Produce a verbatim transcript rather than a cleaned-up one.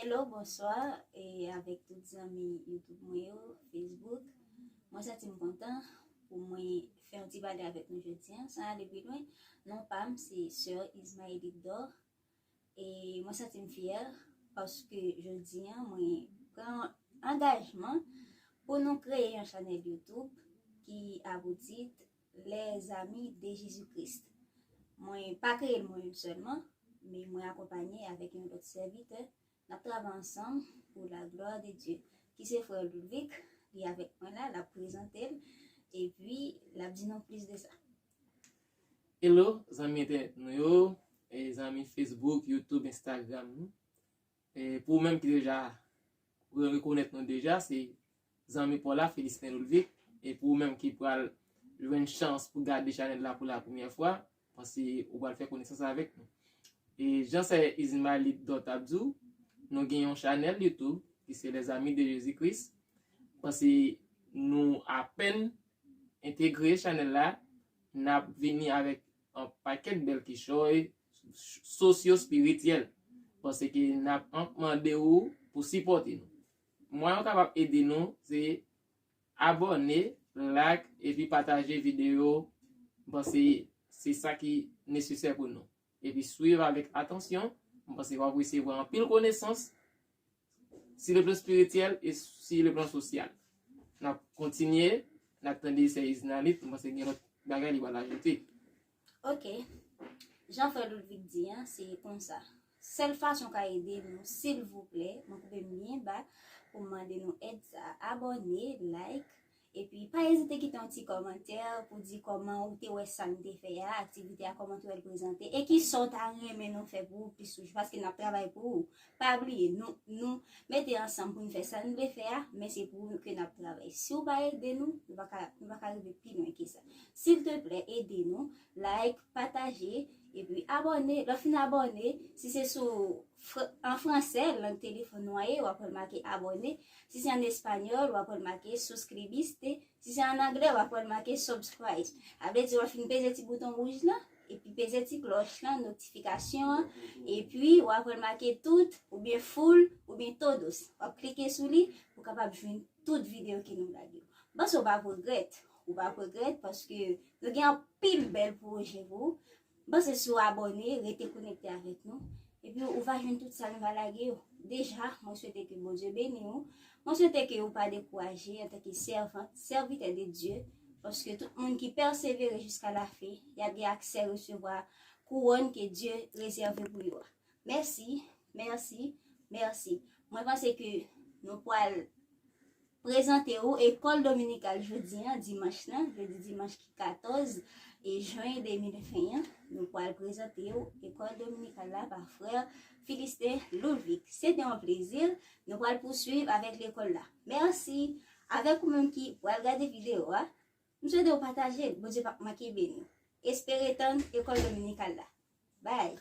Hello, bonswa, e avèk tout zanmi YouTube mwen yo, Facebook. Mwen santi m kontan pou mwen fè yon ti pale avèk nou jodi a, san ale pi lwen. Non pa m se Sè Ismaëlite Dor, e mwen santi m fyè paske jodi a mwen pran angajman pou nou kreye yon chanèl YouTube ki a pou tit Les Amis de Jésus-Christ. Mwen pa kreye l mwen menm sèlman, men mwen akonpanye avèk yon lòt sèvitè. N ap travay ansanm pou la glwa de Dye. Ki se frè Ludwig, li avèk mwen la, l ap prezante l, epi l ap di nou plis de sa. Hello, zanmi entènèt nou yo, e zanmi Facebook, YouTube, Instagram nou. E pou ou menm ki deja rekonèt nou deja, se zanmi pa w la, Felistin Ludwig. E pou ou menm ki pral jwenn chans pou gade chanèl la pou la premyè fwa, panse ou pral fè konesans avèk nou. E jan sè Ismaëlite Dor t ap di w, nou gen yon chanèl YouTube ki se Les Amis de Jésus-Christ. Panse nou apèn entegre chanèl la, n ap vini avèk yon pakèt bèl kichòy sosyo-espirityèl. Panse ke n ap mande ou pou sipòte nou. Mwayen ou kapab ede nou, se abòne, like, epi pataje videyo. M panse se sa ki nesesè pou nou. Epi swiv avèk atansyon. M panse w ap resevwa anpil konesans si le plan espirityèl e si le plan sosyal. N ap kontinye, n ap tande sè Ismaëlite, m panse gen lòt bagay li pral ajoute. Ok. Jan frè Ludwig di an, se konsa. Sèl fason w ka ede nou, silvouplè, mwen koupe m byen ba pou m mande nou èd sa, abòne, like, epi pa ezite kite yon ti kòmantè pou di kòman ou te wè sa n te fè a, aktivite a, kòman w te wè l prezante, e kisa w ta renmen nou fè pou ou plis toujou, paske n ap travay pou ou. Pa bliye, nou, nou mete ansanm pou n fè sa n vle fè a, men se pou ou ke n ap travay. Si w pa ede nou, nou pa ka, nou pa ka rive pi lwen ke sa. Silteplè, ede nou, like, pataje, epi abòne. Lè w fin abòne, si se sou an fransè, lang telefòn nou an ye, w ap wè l make abòne. Si se an espanyòl, w ap wè l make suscribiste. Si se an anglè, w ap wè l make subscribe. Sa vle di w ap fin peze ti bouton wouj lan, epi peze ti klòch lan, notifikasyon an, epi w ap wè l make tout, oubyen full, oubyen todos. W ap klike sou li pou w kapab jwenn tout videyo ke nou lage. M panse w p ap regrèt. Ou p ap regrèt paske nou gen anpil bèl pwojè pou ou. M panse si w abòne, rete konekte avèk nou. Epi ou va jwenn tout sa nou va lage yo. Deja, mwen swete ke Bondye beni w. Mwen swete ke ou pa dekouraje antanke sèvant, sèvitè de Dye, paske tout moun ki pèsevere jiska lafen, y ap gen aksè resevwa kouwòn ke Dye rezève pou yo a. Mèsi, mèsi, mèsi. Mwen panse ke nou pral prezante ou ekòl dominikal jodi an, dimanch lan, jodi dimanch ki katòz e jen de mil ven an, nou pral prezante ou ekòl dominikal la pa frè Philistin Ludwig. Se te yon plezi. Nou pral pouswiv avèk lekòl la. Mèsi. Avèk ou menm ki pral gade videyo a, m swete ou pataje l. Bondye p ap manke beni w. Espere tann ekòl dominikal la. Bye.